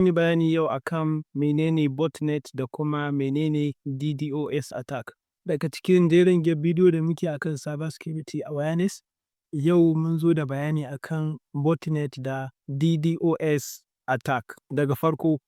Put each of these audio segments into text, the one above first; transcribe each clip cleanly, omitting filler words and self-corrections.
Yi bayani yau akan menene botnet da kuma menene DDoS attack. Daga cikin jerin bidiyo da muke akan cyber security awareness, yau mun zo da bayani akan botnet da DDoS attack. Daga farko,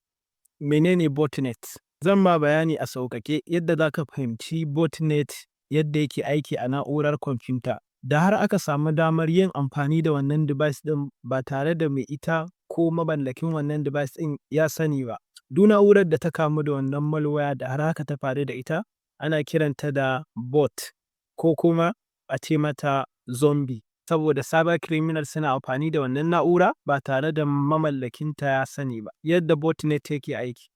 menene botnet? Zan ma bayani a sauƙaƙe yadda za ka fahimci botnet, yadda yake aiki a na'urar kwamfuta. Da har aka samu damar yin amfani da wannan device ɗin ba tare da mai ita ko mamallakin wannan device ɗin ya sani ba. Duk na'urar da ta kamu da wannan malware da har haka ta faru da ita, ana kiranta da bot ko kuma a ce mata zombie. Saboda cyber criminal suna amfani da wannan na'ura ba tare da mamallakinta ya sani ba. Yadda botnet yake aiki: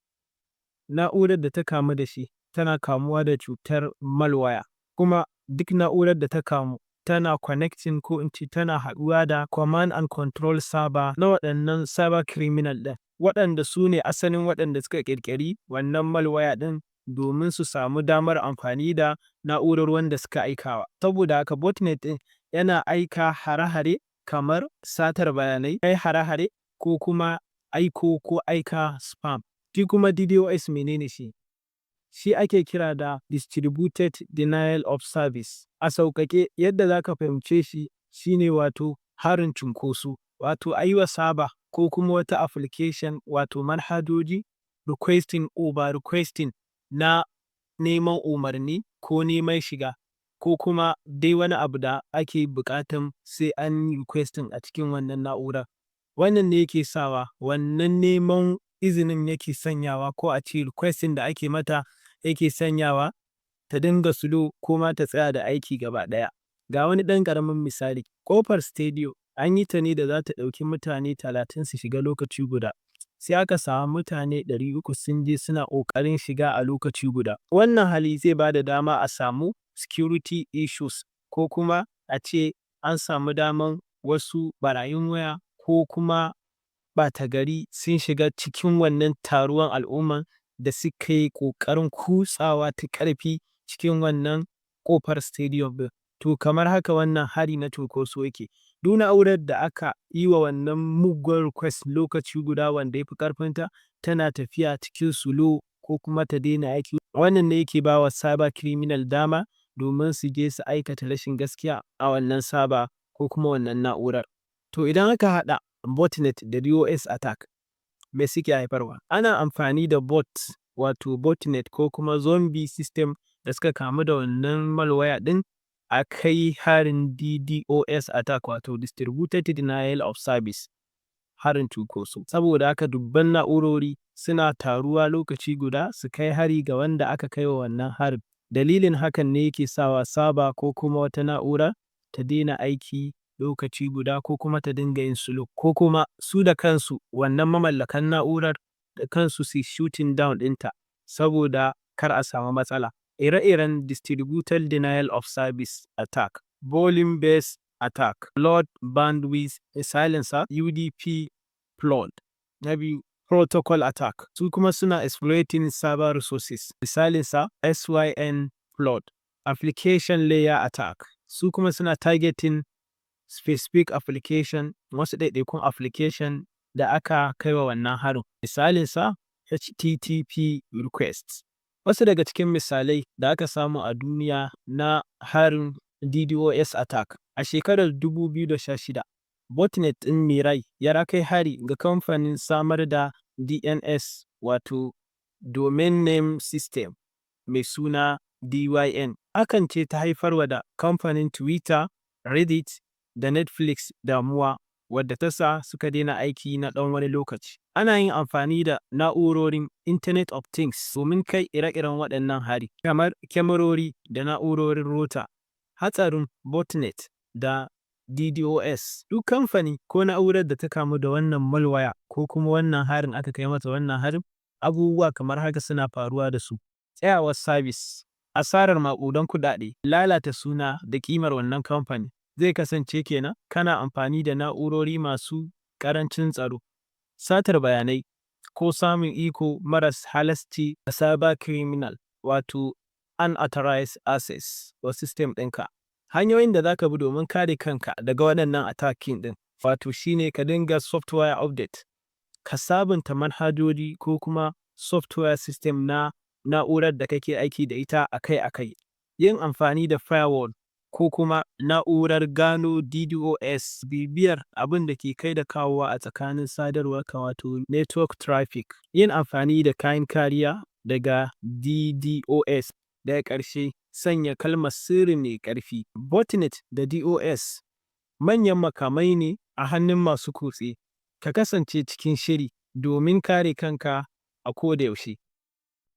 na'urar da ta kamu da shi tana kamuwa da cutar malware, kuma duk na'urar da ta kamu tana connecting, ko in ce tana haɗuwa da command and control server na waɗannan cyber criminal ɗin, waɗanda su ne asalin waɗanda suka ƙirƙiri wannan malware ɗin domin su samu damar amfani da na'urar wanda suka aikawa. Saboda haka botnet ɗin yana aika hare-hare kamar satar bayanai, kai hare-hare, ko kuma aiko ko aika spam. Shi kuma DDoS, menene shi? Shi ake kira da Distributed Denial of Service. A sauƙaƙe yadda za ka fahimce shi shine wato harin cunkoso, wato a yi wa server ko kuma wata application, wato manhajoji, requesting, over requesting na neman umarni ko neman shiga ko kuma dai wani abu da ake buƙatan sai an yi requesting a cikin wannan na'urar. Wannan ne yake sawa wannan neman izinin yake sanyawa, ko a ce requesting da ake mata yake sanyawa ta dinga slow ko ma ta tsaya da aiki gaba ɗaya. Ga wani ɗan ƙaramin misali: ƙofar stadium an yi ta ne da za ta ɗauki mutane 30 su shiga lokaci guda. Sai aka samu mutane 300 sun je suna ƙoƙarin shiga a lokaci guda. Wannan hali zai ba da dama a samu security issues, ko kuma a ce an samu daman wasu ɓarayin waya ko kuma ɓata gari sun shiga cikin wannan taruwan al'umman da suka yi ƙoƙarin kutsawa ta ƙarfi cikin wannan ƙofar stadium ɗin. To, kamar haka wannan hari na cunkoso yake. Duk na'urar da aka yi wa wannan mugun request lokaci guda wanda ya fi ƙarfinta, tana tafiya cikin slow ko kuma ta daina aiki. Wannan ne yake ba wa cyber criminal dama domin su je su aikata rashin gaskiya a wannan server ko kuma wannan na'urar. To, idan aka haɗa botnet da DOS attack, me suke haifarwa? Ana amfani da bot, wato botnet ko kuma zombie system da suka kamu da wannan malware ɗin, a kai harin DDoS attack, wato Distributed Denial of Service, harin cunkoso. Saboda haka dubban na'urori suna taruwa lokaci guda su kai hari ga wanda aka kai wa wannan harin. Dalilin hakan ne yake sawa server ko kuma wata na'ura ta daina aiki lokaci guda ko kuma ta dinga yin slow, ko kuma su da kansu wannan mamallakan na'urar da kansu su yi shutting down ɗinta saboda kar a samu matsala. Ire-iren Distributed Denial of Service attack: Volume Based Attack, Flood Bandwidth, misalinsa UDP flood. Na biyu, Protocol attack, su kuma suna exploiting server resources, misalinsa SYN flood. Application layer attack, su kuma suna targeting specific application, wasu ɗaiɗaikun application da aka kai wa wannan harin, misalinsa HTTP request. Wasu daga cikin misalai da aka samu a duniya na harin DDoS attack: a shekarar 2016, botnet ɗin Mirai ya kai hari ga kamfanin samar da DNS, wato Domain Name System, mai suna DYN. Hakan ce ta haifarwa da kamfanin Twitter, Reddit da Netflix damuwa wadda ta sa suka daina aiki na ɗan wani lokaci. Ana yin amfani da na'urorin Internet of Things domin kai ire-iren waɗannan hari, kamar kyamarori da na'urorin router. Hatsarin botnet da DDoS: duk kamfani ko na'urar da ta kamu da wannan malware ko kuma wannan harin aka kai mata wannan harin, abubuwa kamar haka suna faruwa da su: tsayawar service, asarar maƙudan kuɗaɗe, lalata suna da ƙimar wannan kamfani. Zai kasance kenan kana amfani da na'urori masu ƙarancin tsaro, satar bayanai ko samun iko maras halasci a cyber criminal, wato unauthorized access wa system ɗinka. Hanyoyin da za ka bi domin kare kanka daga waɗannan attacking ɗin, wato shi ne ka dinga software update, ka Ka sabunta manhajoji ko kuma software system na na'urar da kake aiki da ita akai-akai. Yin amfani da firewall ko kuma na'urar gano DDoS, bibiyar abin da ke kai da kawowa a tsakanin sadarwarka, wato network traffic. Yin amfani da kayan kariya daga DDoS. Daga ƙarshe, sanya kalmar sirri mai ƙarfi. Botnet da DOS manyan makamai ne a hannun masu kutse. Ka kasance cikin shiri domin kare kanka a koda yaushe.